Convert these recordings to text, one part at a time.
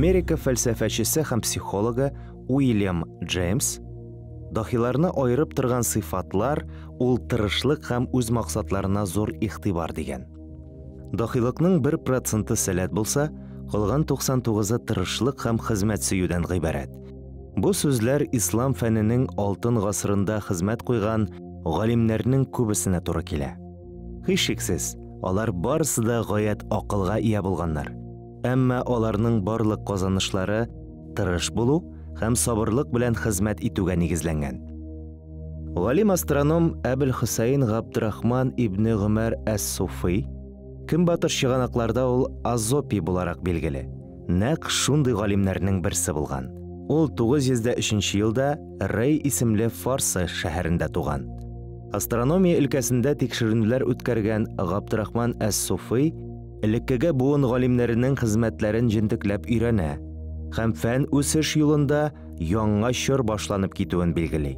Америка фәлсәфәчесе һәм психологы Уильям Джеймс даһиларны аерып торган сыйфатлар ул тырышлык һәм үз максатларына зур игътибар дигән. Даһилыкның 1 проценты сәләт булса, калган 99-ы тырышлык һәм хезмәт сөюдән гыйбарәт. Бу сүзләр ислам фәненең алтын гасырында хезмәт куйган галимнәрнең күбесенә туры килә. Һичшиксез, алар барысы да гаять акылга ия булганнар. Әмма аларның барлык казанышлары тырыш булу һәм сабырлык белән хезмәт итүгә нигезләнгән. Галим-астроном Әбелхөсәен Габдрахман ибне Гомәр әс-Суфый, көнбатыш чыганакларда ул Азопи буларак билгеле, нәкъ шундый галимнәрнең берсе булган. Ул 903 елда Рей исемле Фарсы шәһәрендә туган. Астрономия өлкәсендә тикшеренүләр үткәргән Габдрахман әс-Суфый элеккеге буын галимнәренең хезмәтләрен җентекләп өйрәнә һәм фән үсеш юлында яңа чор башланып китүен билгели.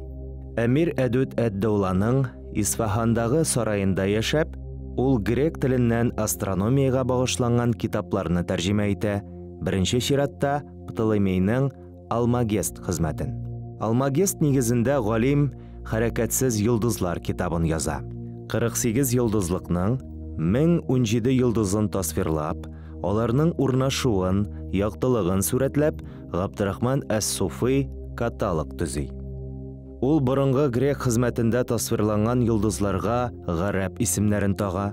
Әмир Әдүд әд-Дәуланың Исфаһандагы сараенда яшәп, ул грек теленнән астрономиягә багышланган китапларны тәрҗемә итә, беренче чиратта Птолемейның Алмагест хезмәтен. Алмагест нигезендә галим Хәрәкәтсез йолдызлар китабын яза. 48 йолдызлыкның 1017 йолдызын тасвирлап, аларның урнашуын, яктылыгын сурәтләп, Габдрахман әс-Суфый каталог төзи. Ул борынгы грек хезмәтендә тасвирланган йолдызларга гарәп исемнәрен тага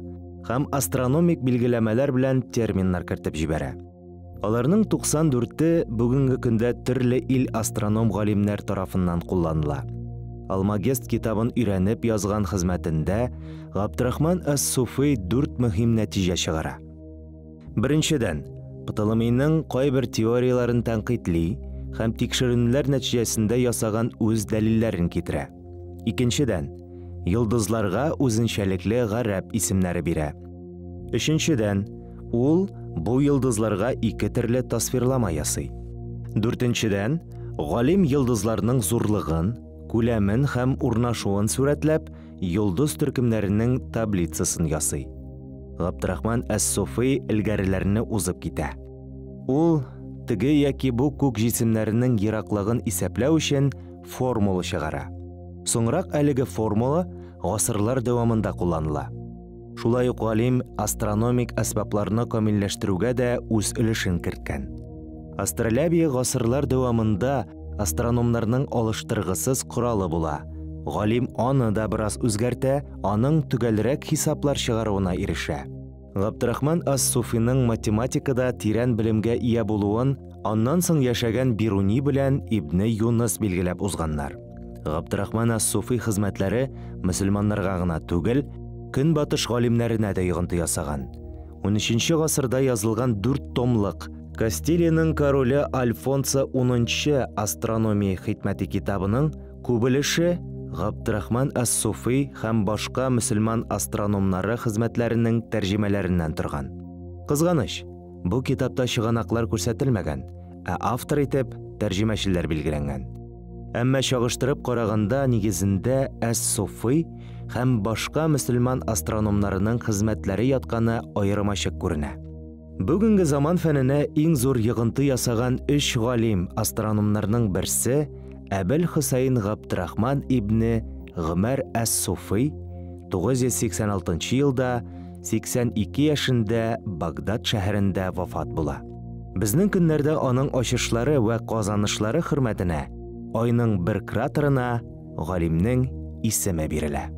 һәм астрономик билгеләмәләр белән терминнар кертеп җибәрә. Аларның 94-е бүгенге көндә төрле ил астроном-галимнәр тарафыннан кулланыла. Алмагест китабын өйрәнеп язган хезмәтендә Габдрахман әс-Суфый дүрт мөһим нәтиҗә чыгара. Беренчедән, Птолемейның кайбер теорияләрен тәнкыйтьли һәм тикшеренүләр нәтиҗәсендә ясаган үз дәлилләрен китерә. Икенчедән, йолдызларга үзенчәлекле гарәп исемнәре бирә. Өченчедән, ул бу йолдызларга ике төрле тасвирлама ясый. Дүртенчедән, галим йолдызларның зурлыгын, күләмен һәм урнашуын сурәтләп, йолдыз төркемнәренең таблицасын ясый. Габдрахман әс-Суфый элгәреләрне узып китә. Ул теге яки бу күк җисемнәренең ераклыгын исәпләү өчен формула чыгара. Соңрак әлеге формула гасырлар дәвамында кулланыла. Шулай ук галим астрономик әсбапларны камилләштерүгә дә үз өлешен керткән. Астролябия гасырлар дәвамында астрономнарның алыштыргысыз коралы була. Галим аны да бераз үзгәртә, аның төгәлрәк хисаплар чыгаруына ирешә. Габдрахман ас-Суфиның математикада тирән белемгә ия булуын аннан соң яшәгән Бируни белән Ибне Юныс билгеләп узганнар. Габдрахман ас-Суфи хезмәтләре мөселманнарга гына түгел, көнбатыш галимнәренә дә йогынты ясаган. 13 гасырда язылган дүрт томлык Кастилиянең короле Альфонсо X астрономия хикмәте китабының күп өлеше Габдрахман ас-Суфи һәм башка мөселман астрономнары хезмәтләренең тәрҗемәләреннән торган. Кызганыч, бу китапта чыганаклар күрсәтелмәгән, ә автор итеп тәрҗемәчеләр билгеләнгән. Әмма чагыштырып караганда нигезендә әс-Суфый һәм башка мөселман астрономнарының хезмәтләре ятканы аерымачык күренә. Бүгенге заман фәненә иң зур йогынты ясаган өч галим астрономнарның берсе Әбел Хөсәен Габдрахман ибне Гомәр әс-Суфый 986 елда 82 яшендә Багдад шәһәрендә вафат була. Безнең көннәрдә аның ачышлары вә казанышлары хөрмәтенә Айның бер кратерына галимнең исеме бирелә.